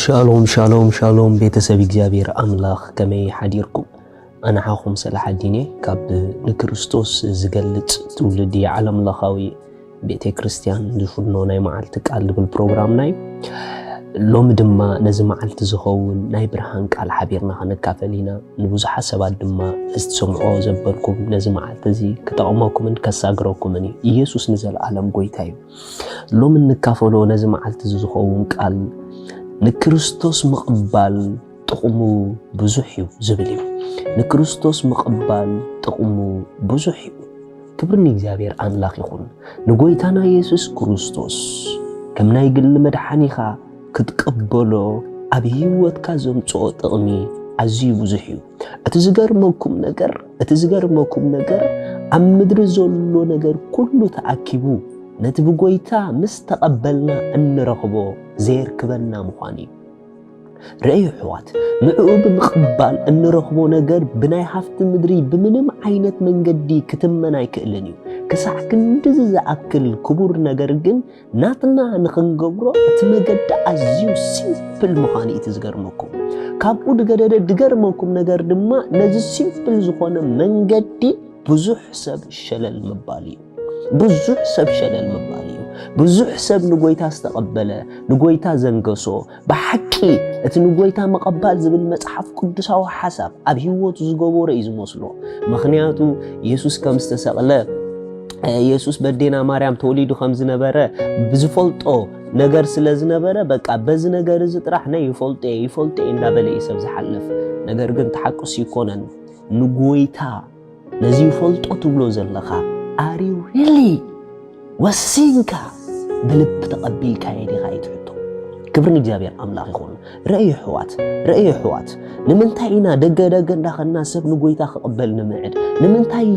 ሻሎም ሻሎም ሻሎም፣ ቤተሰብ እግዚኣብሔር ኣምላኽ፣ ከመይ ሓዲርኩም? ኣነ ሓኹም ሰላሓዲን እየ ካብ ንክርስቶስ ዝገልጽ ትውልዲ ዓለም ለኻዊ ቤተ ክርስቲያን ዝፍኖ ናይ መዓልቲ ቃል ዝብል ፕሮግራምና እዩ። ሎሚ ድማ ነዚ መዓልቲ ዝኸውን ናይ ብርሃን ቃል ሓቢርና ክንካፈል ኢና። ንብዙሓት ሰባት ድማ እዚ ትሰምዖ ዘበልኩም ነዚ መዓልቲ እዚ ክጠቕመኩምን ከሳግረኩምን እዩ። ኢየሱስ ንዘለኣለም ጎይታ እዩ። ሎሚ እንካፈሎ ነዚ መዓልቲ እዚ ዝኸውን ቃል ንክርስቶስ ምቕባል ጥቕሙ ብዙሕ እዩ ዝብል እዩ። ንክርስቶስ ምቕባል ጥቕሙ ብዙሕ እዩ። ክብሪ ንእግዚኣብሔር ኣምላኽ ይኹን። ንጎይታና የሱስ ክርስቶስ ከም ናይ ግሊ መድሓኒኻ ክትቀበሎ ኣብ ህይወትካ ዘምጽኦ ጥቕሚ ኣዝዩ ብዙሕ እዩ። እቲ ዝገርመኩም ነገር፣ እቲ ዝገርመኩም ነገር ኣብ ምድሪ ዘሎ ነገር ኩሉ ተኣኪቡ ነቲ ብጎይታ ምስ ተቐበልና እንረኽቦ ዘየርክበና ምዃኑ እዩ። ርእዩ ኣሕዋት፣ ንዕኡ ብምቕባል እንረኽቦ ነገር ብናይ ሃፍቲ ምድሪ ብምንም ዓይነት መንገዲ ክትመን ኣይክእልን እዩ። ክሳዕ ክንድዚ ዝኣክል ክቡር ነገር ግን ናትና ንኽንገብሮ እቲ መገዲ ኣዝዩ ሲምፕል ምዃኑ እዩ እቲ ዝገርመኩም። ካብኡ ዝገደደ ዝገርመኩም ነገር ድማ ነዚ ሲምፕል ዝኾነ መንገዲ ብዙሕ ሰብ ሸለል ምባል እዩ። ብዙሕ ሰብ ሸለል ምባል እዩ። ብዙሕ ሰብ ንጎይታ ዝተቐበለ፣ ንጎይታ ዘንገሶ፣ ብሓቂ እቲ ንጎይታ ምቕባል ዝብል መጽሓፍ ቅዱሳዊ ሓሳብ ኣብ ህይወቱ ዝገበሮ እዩ ዝመስሎ። ምኽንያቱ የሱስ ከም ዝተሰቕለ፣ የሱስ በዴና ማርያም ተወሊዱ ከም ዝነበረ ብዝፈልጦ ነገር ስለ ዝነበረ፣ በቃ በዚ ነገር እዚ ጥራሕ ናይ ይፈልጦ እየ፣ ይፈልጦ እየ እንዳበለ እዩ ሰብ ዝሓልፍ። ነገር ግን ተሓቅሱ ይኮነን። ንጎይታ ነዚ ይፈልጦ ትብሎ ዘለኻ፣ are you really ወሲንካ ብልቢ ተቐቢልካዮ ዲኻ እዩ ትሕቶ። ክብሪ ንእግዚኣብሔር ኣምላኽ ይኹን። ርእዩ ኣሕዋት፣ ርእዩ ኣሕዋት፣ ንምንታይ ኢና ደገ ደገ እንዳኸድና ሰብ ንጎይታ ክቕበል ንምዕድ? ንምንታይ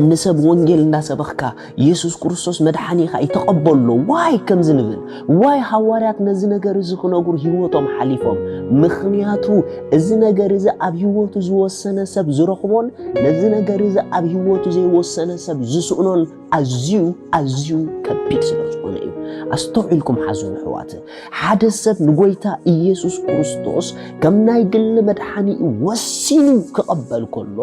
ንሰብ ወንጌል እንዳሰበኽካ የሱስ ክርስቶስ መድሓኒኻ እዩ ተቐበሎ ዋይ ከምዚ ንብል? ዋይ ሃዋርያት ነዚ ነገር እዚ ክነግሩ ህይወቶም ሓሊፎም? ምኽንያቱ እዚ ነገር እዚ ኣብ ህይወቱ ዝወሰነ ሰብ ዝረኽቦን ነዚ ነገር እዚ ኣብ ህይወቱ ዘይወሰነ ሰብ ዝስእኖን ኣዝዩ ኣዝዩ ከቢድ ስለ ዝኾነ እዩ። ኣስተውዒልኩም ሓዙን ኣሕዋት፣ ሓደ ሰብ ንጎይታ ኢየሱስ ክርስቶስ ከም ናይ ግሊ መድሓኒኡ ወሲኑ ክቐበል ከሎ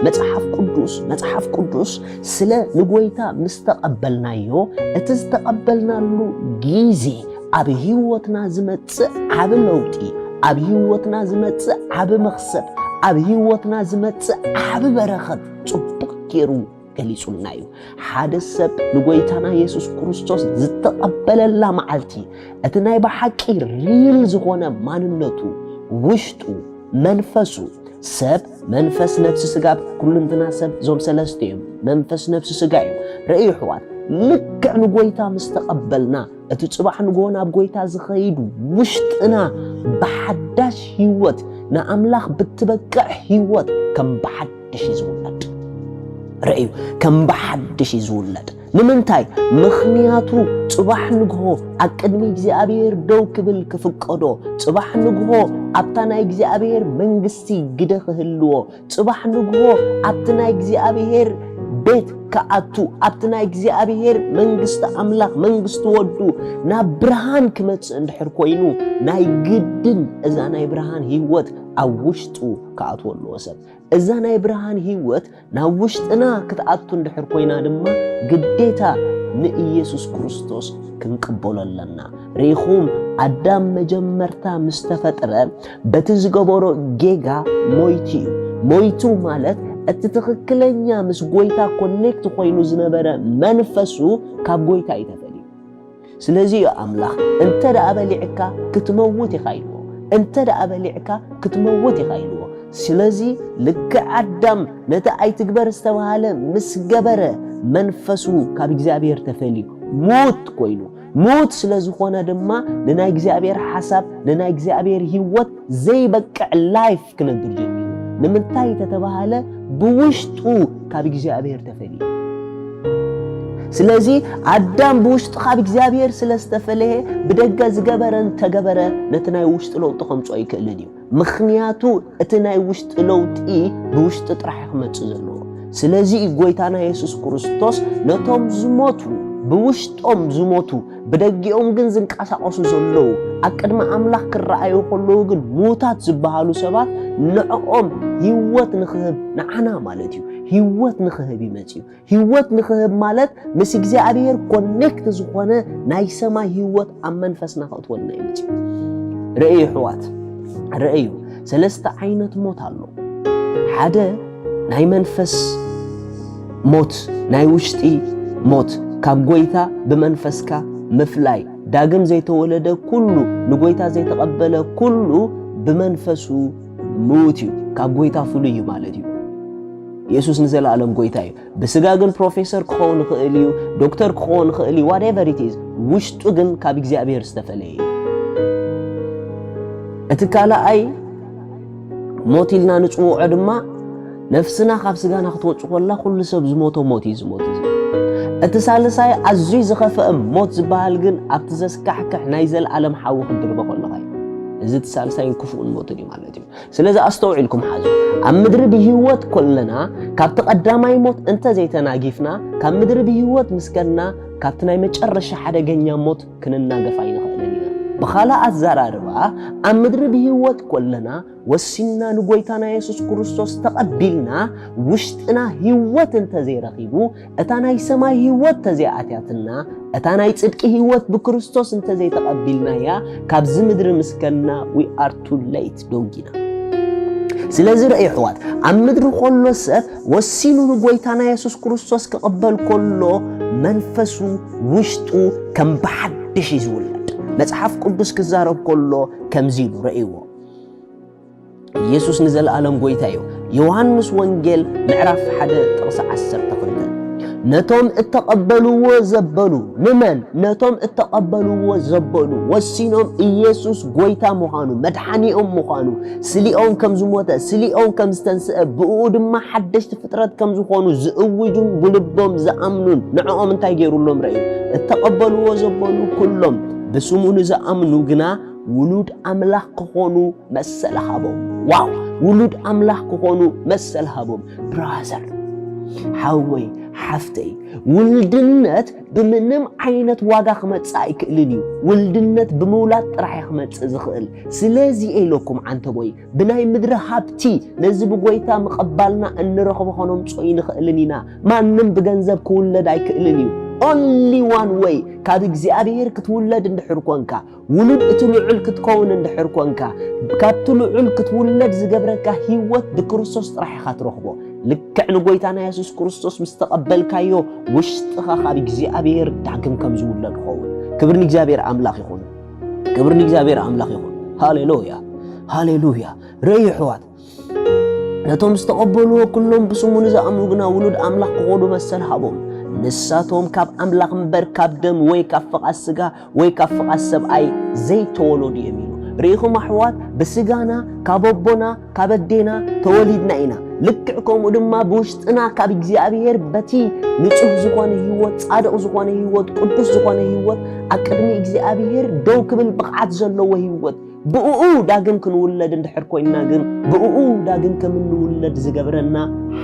መጽሓፍ ቅዱስ መጽሓፍ ቅዱስ ስለ ንጎይታ ምስ ተቐበልናዮ፣ እቲ ዝተቐበልናሉ ግዜ ኣብ ህይወትና ዝመጽእ ዓቢ ለውጢ፣ ኣብ ህይወትና ዝመጽእ ዓቢ መኽሰብ፣ ኣብ ህይወትና ዝመጽእ ዓቢ በረኸት ጽቡቕ ገይሩ ገሊጹልና እዩ። ሓደ ሰብ ንጎይታና የሱስ ክርስቶስ ዝተቐበለላ መዓልቲ፣ እቲ ናይ ብሓቂ ሪል ዝኾነ ማንነቱ፣ ውሽጡ፣ መንፈሱ፣ ሰብ፣ መንፈስ፣ ነፍሲ፣ ስጋ፣ ኩልንትና ሰብ እዞም ሰለስተ እዮም። መንፈስ፣ ነፍሲ፣ ስጋ እዮም። ርእዩ ኣሕዋት፣ ልክዕ ንጎይታ ምስ ተቐበልና፣ እቲ ጽባሕ ንግሆ ናብ ጎይታ ዝኸይድ ውሽጥና ብሓዳሽ ህይወት፣ ንኣምላኽ ብትበቅዕ ህይወት ከም ብሓድሽ እዩ ዝውለድ። ርእዩ፣ ከም ብሓድሽ እዩ ዝውለድ። ንምንታይ? ምኽንያቱ ጽባሕ ንግሆ ኣብ ቅድሚ እግዚኣብሔር ደው ክብል ክፍቀዶ፣ ጽባሕ ንግሆ ኣብታ ናይ እግዚኣብሔር መንግስቲ ግደ ክህልዎ፣ ጽባሕ ንግሆ ኣብቲ ናይ እግዚኣብሔር ቤት ክኣቱ፣ ኣብቲ ናይ እግዚኣብሔር መንግስቲ ኣምላኽ፣ መንግስቲ ወዱ ናብ ብርሃን ክመጽእ እንድሕር ኮይኑ፣ ናይ ግድን እዛ ናይ ብርሃን ህይወት ኣብ ውሽጡ ክኣትዎ ኣለዎ ሰብ። እዛ ናይ ብርሃን ህይወት ናብ ውሽጥና ክትኣቱ እንድሕር ኮይና ድማ ግዴታ ንኢየሱስ ክርስቶስ ክንቅበሎ ኣለና። ርኢኹም፣ ኣዳም መጀመርታ ምስ ተፈጥረ በቲ ዝገበሮ ጌጋ ሞይቱ እዩ። ሞይቱ ማለት እቲ ትኽክለኛ ምስ ጎይታ ኮኔክት ኮይኑ ዝነበረ መንፈሱ ካብ ጎይታ እዩ ተፈልዩ። ስለዚ እዩ ኣምላኽ እንተ ደኣ በሊዕካ ክትመውት ኢኻ ኢልዎ። እንተ ደኣ በሊዕካ ክትመውት ኢኻ ኢልዎ። ስለዚ ልክዕ ኣዳም ነቲ ኣይትግበር ዝተባሃለ ምስ ገበረ መንፈሱ ካብ እግዚኣብሔር ተፈልዩ ሙት ኮይኑ። ሙት ስለ ዝኾነ ድማ ንናይ እግዚኣብሔር ሓሳብ፣ ንናይ እግዚኣብሔር ህይወት ዘይበቅዕ ላይፍ ክነብር ጀሚሩ። ንምንታይ ተተባሃለ? ብውሽጡ ካብ እግዚኣብሔር ተፈልዩ። ስለዚ ኣዳም ብውሽጡ ካብ እግዚኣብሔር ስለ ዝተፈለየ ብደገ ዝገበረ እንተገበረ ነቲ ናይ ውሽጢ ለውጢ ከምፅኦ ኣይክእልን እዩ። ምኽንያቱ እቲ ናይ ውሽጢ ለውጢ ብውሽጢ ጥራሕ እዩ ክመፅእ ዘለዎ። ስለዚ እዩ ጎይታና የሱስ ክርስቶስ ነቶም ዝሞቱ ብውሽጦም ዝሞቱ፣ ብደጊኦም ግን ዝንቀሳቐሱ ዘለዉ፣ ኣብ ቅድሚ ኣምላኽ ክረኣዩ ከለዉ ግን ምዉታት ዝበሃሉ ሰባት፣ ንዕኦም ህይወት ንኽህብ፣ ንዓና ማለት እዩ፣ ህይወት ንኽህብ እዩ መጺኡ። ህይወት ንኽህብ ማለት ምስ እግዚኣብሔር ኮኔክት ዝኾነ ናይ ሰማይ ህይወት ኣብ መንፈስና ከእትወልና እዩ መጺኡ። ርእዩ ኣሕዋት፣ ርእዩ፣ ሰለስተ ዓይነት ሞት ኣሎ። ሓደ ናይ መንፈስ ሞት፣ ናይ ውሽጢ ሞት፣ ካብ ጎይታ ብመንፈስካ ምፍላይ። ዳግም ዘይተወለደ ኩሉ፣ ንጎይታ ዘይተቐበለ ኩሉ ብመንፈሱ ምዉት እዩ፣ ካብ ጎይታ ፍሉይ እዩ ማለት እዩ። የሱስ ንዘለኣለም ጎይታ እዩ። ብስጋ ግን ፕሮፌሰር ክኸውን ይኽእል እዩ፣ ዶክተር ክኸውን ይኽእል እዩ፣ whatever it is፣ ውሽጡ ግን ካብ እግዚኣብሔር ዝተፈለየ እዩ። እቲ ካልኣይ ሞት ኢልና ንጽውዖ ድማ፣ ነፍስና ካብ ስጋና ክትወጽእ ከላ ኩሉ ሰብ ዝሞቶ ሞት እዩ ዝሞት። እዚ እቲ ሳልሳይ ኣዝዩ ዝኸፍአ ሞት ዝበሃል ግን ኣብቲ ዘስካሕክሕ ናይ ዘለኣለም ሓዊ ክትድርበ ከለኻ እዩ። እዚ እቲ ሳልሳይን ክፉእን ሞትን እዩ ማለት እዩ። ስለዚ ኣስተውዒልኩም ሓዙ። ኣብ ምድሪ ብህይወት ከለና ካብቲ ቀዳማይ ሞት እንተ ዘይተናጊፍና፣ ካብ ምድሪ ብህይወት ምስ ከድና ካብቲ ናይ መጨረሻ ሓደገኛ ሞት ክንናገፍ ኣይንኽእልን ኢና። ብኻልእ ኣዘራርባ፣ ኣብ ምድሪ ብህይወት ከለና ወሲንና ንጎይታና የሱስ ክርስቶስ ተቐቢልና፣ ውሽጥና ህይወት እንተ ዘይረኺቡ፣ እታ ናይ ሰማይ ህይወት ተዘይኣትያትና፣ እታ ናይ ጽድቂ ህይወት ብክርስቶስ እንተ ዘይተቐቢልናያ፣ ካብዚ ምድሪ ምስ ከድና we are too late፣ ዶንጊና። ስለዚ ርእዩ ኣሕዋት፣ ኣብ ምድሪ ከሎ ሰብ ወሲኑ ንጎይታና የሱስ ክርስቶስ ክቕበል ከሎ፣ መንፈሱ ውሽጡ ከም ብሓድሽ እዩ ዝውለድ። መጽሓፍ ቅዱስ ክዛረብ ከሎ ከምዚ ኢሉ ርእይዎ። ኢየሱስ ንዘለኣለም ጎይታ እዩ። ዮሃንስ ወንጌል ምዕራፍ ሓደ ጥቕሲ ዓሰርተ ክልተ፣ ነቶም እተቐበልዎ ዘበሉ፣ ንመን? ነቶም እተቐበልዎ ዘበሉ፣ ወሲኖም ኢየሱስ ጎይታ ምዃኑ፣ መድሓኒኦም ምዃኑ፣ ስሊኦም ከም ዝሞተ፣ ስሊኦም ከም ዝተንስአ፣ ብእኡ ድማ ሓደሽቲ ፍጥረት ከም ዝኾኑ ዝእውጁን ብልቦም ዝኣምኑን፣ ንዕኦም እንታይ ገይሩሎም? ረእዩ። እተቐበልዎ ዘበሉ ኩሎም፣ ብስሙ ንዝኣምኑ ግና ውሉድ ኣምላኽ ክኾኑ መሰል ሃቦም። ዋው! ውሉድ ኣምላኽ ክኾኑ መሰል ሃቦም። ብራዘር፣ ሓወይ፣ ሓፍተይ፣ ውልድነት ብምንም ዓይነት ዋጋ ክመጽእ ኣይክእልን እዩ። ውልድነት ብምውላድ ጥራሕ እዩ ክመጽእ ዝኽእል። ስለዚ እየ ኢለኩም ዓንተቦይ፣ ብናይ ምድሪ ሃብቲ ነዚ ብጎይታ ምቕባልና እንረኽቦ ከነምጽኦ ኣይንኽእልን ኢና። ማንም ብገንዘብ ክውለድ ኣይክእልን እዩ። Only one way፣ ካብ እግዚኣብሔር ክትውለድ እንድሕር ኮንካ፣ ውሉድ እቲ ልዑል ክትከውን እንድሕር ኮንካ፣ ካብቲ ልዑል ክትውለድ ዝገብረካ ህይወት ብክርስቶስ ጥራሕ ኢኻ ትረኽቦ። ልክዕ ንጎይታና የሱስ ክርስቶስ ምስ ተቐበልካዮ፣ ውሽጥኻ ካብ እግዚኣብሔር ዳግም ከም ዝውለድ ይኸውን። ክብሪ ንእግዚኣብሔር ኣምላኽ ይኹን። ክብሪ ንእግዚኣብሔር ኣምላኽ ይኹን። ሃሌሉያ፣ ሃሌሉያ። ርእዩ ኣሕዋት፣ ነቶም ዝተቐበልዎ ኩሎም ብስሙ ንዝኣምኑ ግና ውሉድ ኣምላኽ ክኾኑ መሰል ሃቦም። ንሳቶም ካብ ኣምላኽ እምበር ካብ ደም ወይ ካብ ፍቓድ ስጋ ወይ ካብ ፍቓድ ሰብኣይ ዘይተወለዱ እዮም ኢሉ። ርኢኹም ኣሕዋት፣ ብስጋና ካብ ኣቦና ካብ ኣዴና ተወሊድና ኢና። ልክዕ ከምኡ ድማ ብውሽጥና ካብ እግዚኣብሔር በቲ ንጹህ ዝኾነ ህይወት፣ ጻድቕ ዝኾነ ህይወት፣ ቅዱስ ዝኾነ ህይወት፣ ኣብ ቅድሚ እግዚኣብሔር ደው ክብል ብቕዓት ዘለዎ ህይወት፣ ብእኡ ዳግም ክንውለድ እንድሕር ኮይንና ግን፣ ብእኡ ዳግም ከም እንውለድ ዝገብረና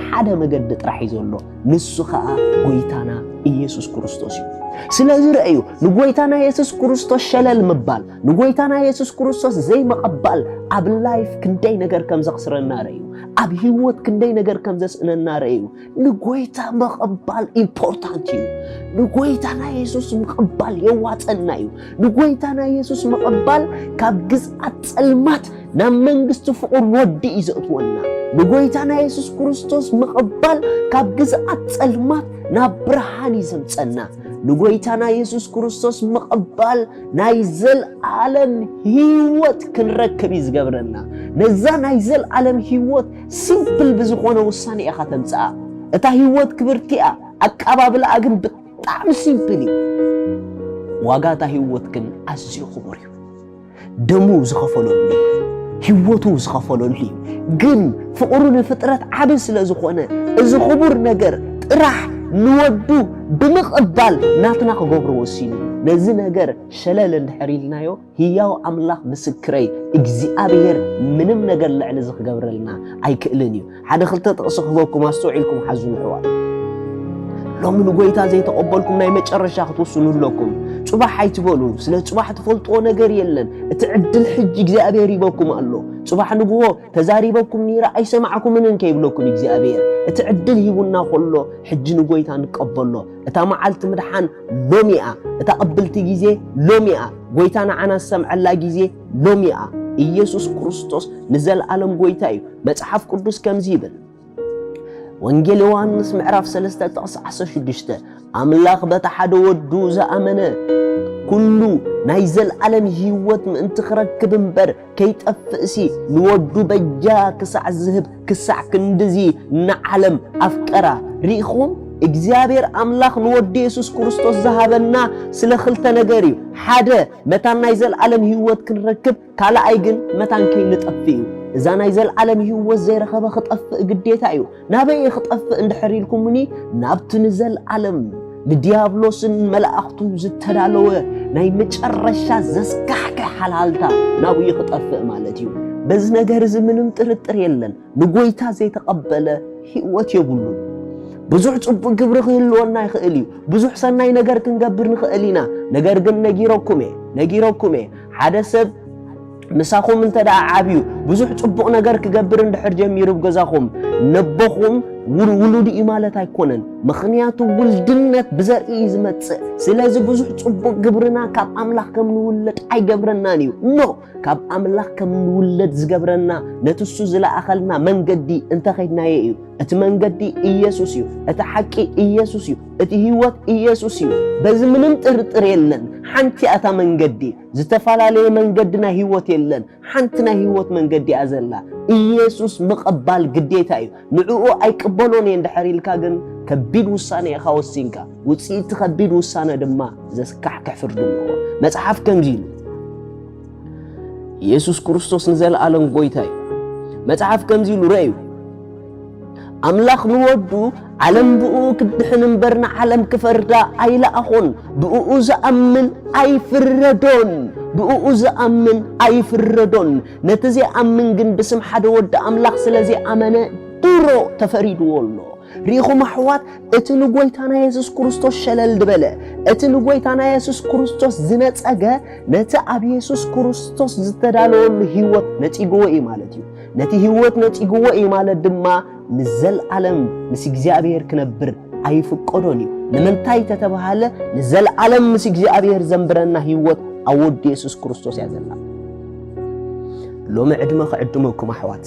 ሓደ መገዲ ጥራሕ እዩ ዘሎ። ንሱ ኸኣ ጎይታና ኢየሱስ ክርስቶስ እዩ። ስለዚ ረእዩ፣ ንጎይታና የሱስ ክርስቶስ ሸለል ምባል፣ ንጎይታና የሱስ ክርስቶስ ዘይምቕባል ኣብ ላይፍ ክንደይ ነገር ከም ዘኽስረና ረእዩ፣ ኣብ ህይወት ክንደይ ነገር ከም ዘስእነና ረእዩ። ንጎይታ ምቕባል ኢምፖርታንት እዩ። ንጎይታና የሱስ ምቕባል የዋጸና እዩ። ንጎይታና የሱስ ምቕባል ካብ ግዝኣት ጸልማት ናብ መንግስቲ ፍቑር ወዲ እዩ ዘእትወና። ንጎይታና የሱስ ክርስቶስ ምቕባል ካብ ግዝኣት ጸልማት ናብ ብርሃን እዩ ዘምጸና። ንጎይታና የሱስ ክርስቶስ ምቕባል ናይ ዘልኣለም ህይወት ክንረክብ እዩ ዝገብረና። ነዛ ናይ ዘልኣለም ህይወት ሲምፕል ብዝኾነ ውሳኔ ኢኻ ተምጽኣ። እታ ህይወት ክብርቲ እያ፣ ኣቀባብላኣ ግን ብጣዕሚ ሲምፕል እዩ። ዋጋ እታ ህይወት ግን ኣዝዩ ክቡር እዩ። ደሙ ዝኸፈለሉ እዩ። ህይወቱ ዝኸፈለሉ እዩ። ግን ፍቕሩ ንፍጥረት ዓቢ ስለ ዝኾነ፣ እዚ ክቡር ነገር ጥራሕ ንወዱ ብምቕባል ናትና ክገብሮ ወሲኑ። ነዚ ነገር ሸለል እንድሕር ኢልናዮ፣ ህያው ኣምላኽ ምስክረይ፣ እግዚኣብሔር ምንም ነገር ልዕሊ እዚ ክገብረልና ኣይክእልን እዩ። ሓደ ክልተ ጥቕሲ ክህበኩም፣ ኣስተውዒልኩም ሓዙ ኣሕዋት። ሎሚ ንጎይታ ዘይተቐበልኩም ናይ መጨረሻ ክትውስኑ ኣለኩም። ጽባሕ ኣይትበሉ፣ ስለ ጽባሕ ትፈልጥዎ ነገር የለን። እቲ ዕድል ሕጂ እግዚኣብሔር ሂበኩም ኣሎ። ጽባሕ ንግሆ ተዛሪበኩም ነይረ ኣይሰማዕኩምን እንከይብለኩም እግዚኣብሔር እቲ ዕድል ሂቡና ከሎ ሕጂ ንጎይታ ንቀበሎ። እታ መዓልቲ ምድሓን ሎሚ እያ። እታ ቅብልቲ ግዜ ሎሚ እያ። ጎይታ ንዓና ዝሰምዐላ ግዜ ሎሚ እያ። ኢየሱስ ክርስቶስ ንዘለኣለም ጎይታ እዩ። መጽሓፍ ቅዱስ ከምዚ ይብል። ወንጌል ዮሃንስ ምዕራፍ ሰለስተ ጥቕሲ ዓሰርተ ሽዱሽተ ኣምላኽ በቲ ሓደ ወዱ ዝኣመነ ኩሉ ናይ ዘለኣለም ህይወት ምእንቲ ክረክብ እምበር ከይጠፍእሲ ንወዱ በጃ ክሳዕ ዝህብ ክሳዕ ክንድዚ ንዓለም ኣፍቀራ። ርኢኹም እግዚኣብሔር ኣምላኽ ንወዱ የሱስ ክርስቶስ ዝሃበና ስለ ክልተ ነገር እዩ። ሓደ መታን ናይ ዘለኣለም ህይወት ክንረክብ ካልኣይ ግን መታን ከይንጠፍእ እዩ። እዛ ናይ ዘለዓለም ህይወት ዘይረኸበ ክጠፍእ ግዴታ እዩ። ናበይ እየ ክጠፍእ እንድሕር ኢልኩምኒ ናብቲ ንዘለዓለም ንዲያብሎስን መላእኽቱ ዝተዳለወ ናይ መጨረሻ ዘስካሕክሕ ሓልሃልታ ናብኡ እዩ ክጠፍእ ማለት እዩ። በዚ ነገር እዚ ምንም ጥርጥር የለን። ንጎይታ ዘይተቐበለ ህይወት የብሉን። ብዙሕ ጽቡቕ ግብሪ ክህልወና ይኽእል እዩ። ብዙሕ ሰናይ ነገር ክንገብር ንኽእል ኢና። ነገር ግን ነጊረኩም እየ፣ ነጊረኩም እየ። ሓደ ሰብ ምሳኹም እንተ ደኣ ዓብዩ ብዙሕ ጽቡቕ ነገር ክገብር እንድሕር ጀሚሩ ኣብ ገዛኹም ነቦኹም ውል- ውሉድ እዩ ማለት ኣይኮነን። ምኽንያቱ ውልድነት ብዘርኢ እዩ ዝመጽእ። ስለዚ ብዙሕ ጽቡቕ ግብርና ካብ ኣምላኽ ከም ንውለድ ኣይገብረናን እዩ። ኖ፣ ካብ ኣምላኽ ከም ንውለድ ዝገብረና ነቲ እሱ ዝለኣኸልና መንገዲ እንተኸድናዮ እዩ። እቲ መንገዲ ኢየሱስ እዩ። እቲ ሓቂ ኢየሱስ እዩ። እቲ ህይወት ኢየሱስ እዩ። በዚ ምንም ጥርጥር የለን። ሓንቲ እያ እታ መንገዲ። ዝተፈላለየ መንገዲ ናይ ህይወት የለን። ሓንቲ ናይ ህይወት መንገዲ እያ ዘላ። ኢየሱስ ምቕባል ግዴታ እዩ። ንዕኡ ኣይቅበሎን እየ እንድሕር ኢልካ ግን ከቢድ ውሳነ ኢኻ ወሲንካ። ውጽኢት እቲ ከቢድ ውሳነ ድማ ዘስካሕክሕ ፍርዲ ኣለዎ። መጽሓፍ ከምዚ ኢሉ ኢየሱስ ክርስቶስ ንዘለኣለም ጎይታ እዩ። መጽሓፍ ከምዚ ኢሉ ረእዩ፣ ኣምላኽ ንወዱ ዓለም ብእኡ ክድሕን እምበር ንዓለም ክፈርዳ ኣይለኣኾን። ብእኡ ዝኣምን ኣይፍረዶን። ብእኡ ዝኣምን ኣይፍረዶን። ነቲ ዘይኣምን ግን ብስም ሓደ ወዲ ኣምላኽ ስለ ዘይኣመነ ድሮ ተፈሪድዎ ኣሎ። ርኢኹም ኣሕዋት፣ እቲ ንጎይታና የሱስ ክርስቶስ ሸለል ዝበለ፣ እቲ ንጎይታና የሱስ ክርስቶስ ዝነጸገ፣ ነቲ ኣብ የሱስ ክርስቶስ ዝተዳለወሉ ህይወት ነጺግዎ እዩ ማለት እዩ። ነቲ ህይወት ነጺግዎ እዩ ማለት ድማ ንዘለኣለም ምስ እግዚኣብሔር ክነብር ኣይፍቀዶን እዩ። ንምንታይ ተተባሃለ፣ ንዘለኣለም ምስ እግዚኣብሔር ዘንብረና ህይወት ኣብ ወዲ የሱስ ክርስቶስ እያ ዘላ። ሎሚ ዕድመ ክዕድመኩም ኣሕዋት፣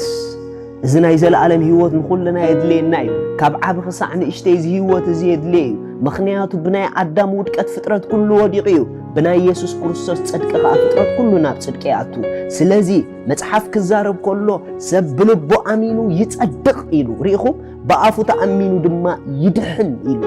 እዚ ናይ ዘለኣለም ህይወት ንኹልና የድልየና እዩ። ካብ ዓቢ ክሳዕ ንእሽተይ እዚ ህይወት እዚ የድልየ እዩ። ምኽንያቱ ብናይ ኣዳም ውድቀት ፍጥረት ኩሉ ወዲቑ እዩ። ብናይ የሱስ ክርስቶስ ጽድቂ ከኣ ፍጥረት ኩሉ ናብ ጽድቂ ይኣቱ። ስለዚ መጽሓፍ ክዛረብ ከሎ ሰብ ብልቡ ኣሚኑ ይጸድቕ ኢሉ። ርኢኹም? ብኣፉ ተኣሚኑ ድማ ይድሕን ኢሉ።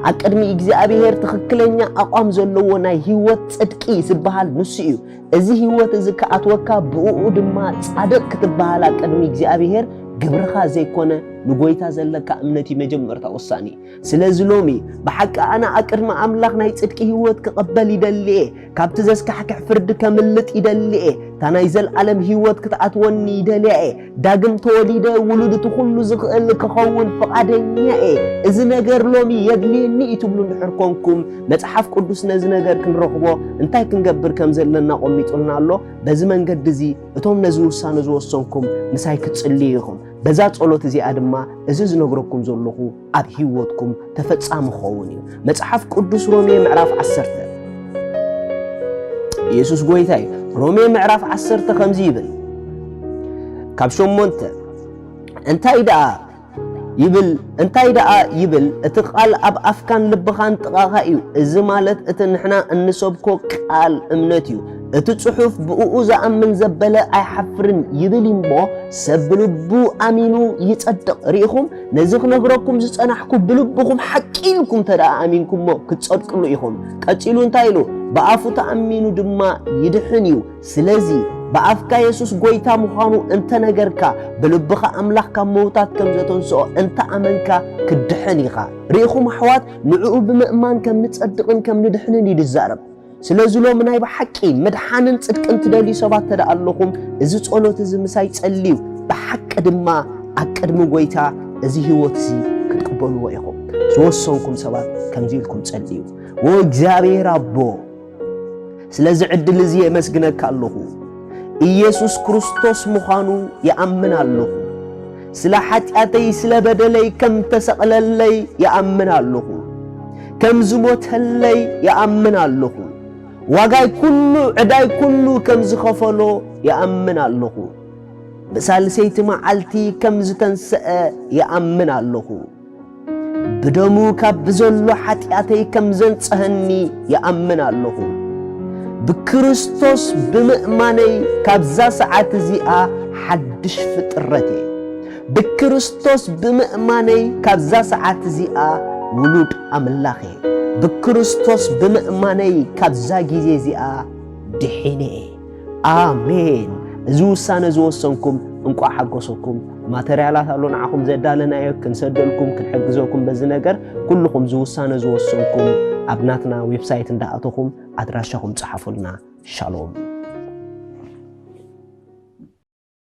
ኣብ ቅድሚ እግዚኣብሔር ትኽክለኛ ኣቋም ዘለዎ ናይ ህይወት ጽድቂ ዝበሃል ንሱ እዩ። እዚ ህይወት እዚ ክኣትወካ ብእኡ ድማ ጻድቕ ክትበሃል ኣብ ቅድሚ እግዚኣብሔር ግብርኻ ዘይኮነ ንጎይታ ዘለካ እምነት እዩ መጀመርታ ወሳኒ። ስለዚ ሎሚ ብሓቂ ኣነ ኣብ ቅድሚ ኣምላኽ ናይ ጽድቂ ህይወት ክቐበል ይደሊ እየ። ካብቲ ዘስካሕክሕ ፍርዲ ከምልጥ ይደሊ እየ። እታ ናይ ዘለኣለም ህይወት ክትኣትወኒ ይደልያ እየ። ዳግም ተወሊደ ውሉድ እቲ ኩሉ ዝኽእል ክኸውን ፍቓደኛ እየ። እዚ ነገር ሎሚ የድልየኒ እዩ ትብሉ እንድሕር ኮንኩም፣ መጽሓፍ ቅዱስ ነዚ ነገር ክንረኽቦ እንታይ ክንገብር ከም ዘለና ኣቐሚጡልና ኣሎ። በዚ መንገዲ እዚ እቶም ነዚ ውሳነ ዝወሰንኩም ምሳይ ክትጽልዩ ኢኹም። በዛ ጸሎት እዚኣ ድማ እዚ ዝነግረኩም ዘለኹ ኣብ ህይወትኩም ተፈጻሚ ክኸውን እዩ። መጽሓፍ ቅዱስ ሮሜ ምዕራፍ ዓሰርተ፣ ኢየሱስ ጎይታ እዩ። ሮሜ ምዕራፍ ዓሰርተ ከምዚ ይብል፣ ካብ ሸሞንተ፣ እንታይ ደኣ ይብል፣ እንታይ ደኣ ይብል፣ እቲ ቃል ኣብ ኣፍካን ልብኻን ጥቓኻ እዩ። እዚ ማለት እቲ ንሕና እንሰብኮ ቃል እምነት እዩ። እቲ ጽሑፍ ብእኡ ዝኣምን ዘበለ ኣይሓፍርን ይብል እሞ፣ ሰብ ብልቡ ኣሚኑ ይጸድቕ። ርኢኹም? ነዚ ክነግረኩም ዝጸናሕኩ ብልብኹም ሓቂ ኢልኩም እንተ ደኣ ኣሚንኩሞ ክትጸድቅሉ ኢኹም። ቀጺሉ እንታይ ኢሉ? ብኣፉ ተኣሚኑ ድማ ይድሕን እዩ። ስለዚ ብኣፍካ የሱስ ጎይታ ምዃኑ እንተነገርካ፣ ብልብኻ ኣምላኽ ካብ ምዉታት ከም ዘተንስኦ እንተኣመንካ ክትድሕን ኢኻ። ርኢኹም ኣሕዋት፣ ንዕኡ ብምእማን ከም ንጸድቕን ከም ንድሕንን እዩ ዝዛረብ። ስለዚ ሎሚ ናይ ብሓቂ ምድሓንን ጽድቅን ትደልዩ ሰባት እንተ ደኣ ኣለኹም፣ እዚ ጸሎት እዚ ምሳይ ጸልዩ፣ ብሓቂ ድማ ኣብ ቅድሚ ጎይታ እዚ ህይወት እዚ ክትቅበልዎ ኢኹም። ዝወሰንኩም ሰባት ከምዚ ኢልኩም ጸልዩ። "ዎ እግዚኣብሔር ኣቦ፣ ስለዚ ዕድል እዚ የመስግነካ ኣለኹ። ኢየሱስ ክርስቶስ ምዃኑ ይኣምን ኣለኹ። ስለ ሓጢኣተይ፣ ስለ በደለይ ከም ተሰቕለለይ ይኣምን ኣለኹ። ከም ዝሞተለይ ይኣምን ኣለኹ። ዋጋይ ኩሉ፣ ዕዳይ ኩሉ ከም ዝኸፈሎ ይኣምን ኣለኹ። ብሳልሰይቲ መዓልቲ ከም ዝተንስአ ይኣምን ኣለኹ። ብደሙ ካብ ብዘሎ ሓጢኣተይ ከም ዘንጽሀኒ ይኣምን ኣለኹ። ብክርስቶስ ብምእማነይ ካብዛ ሰዓት እዚኣ ሓድሽ ፍጥረት እየ። ብክርስቶስ ብምእማነይ ካብዛ ሰዓት እዚኣ ውሉድ ኣምላኽ እየ። ብክርስቶስ ብምእማነይ ካብዛ ግዜ እዚኣ ድሒነ እየ። ኣሜን። እዚ ውሳነ ዝወሰንኩም እንቋዕ ሓጎሰኩም። ማተርያላት ኣሎ ንዓኹም ዘዳለናዮ፣ ክንሰደልኩም፣ ክንሕግዘኩም በዚ ነገር። ኩልኹም እዚ ውሳነ ዝወሰንኩም ኣብ ናትና ዌብሳይት እንዳኣተኹም ኣድራሻኹም ጸሓፉልና። ሻሎም።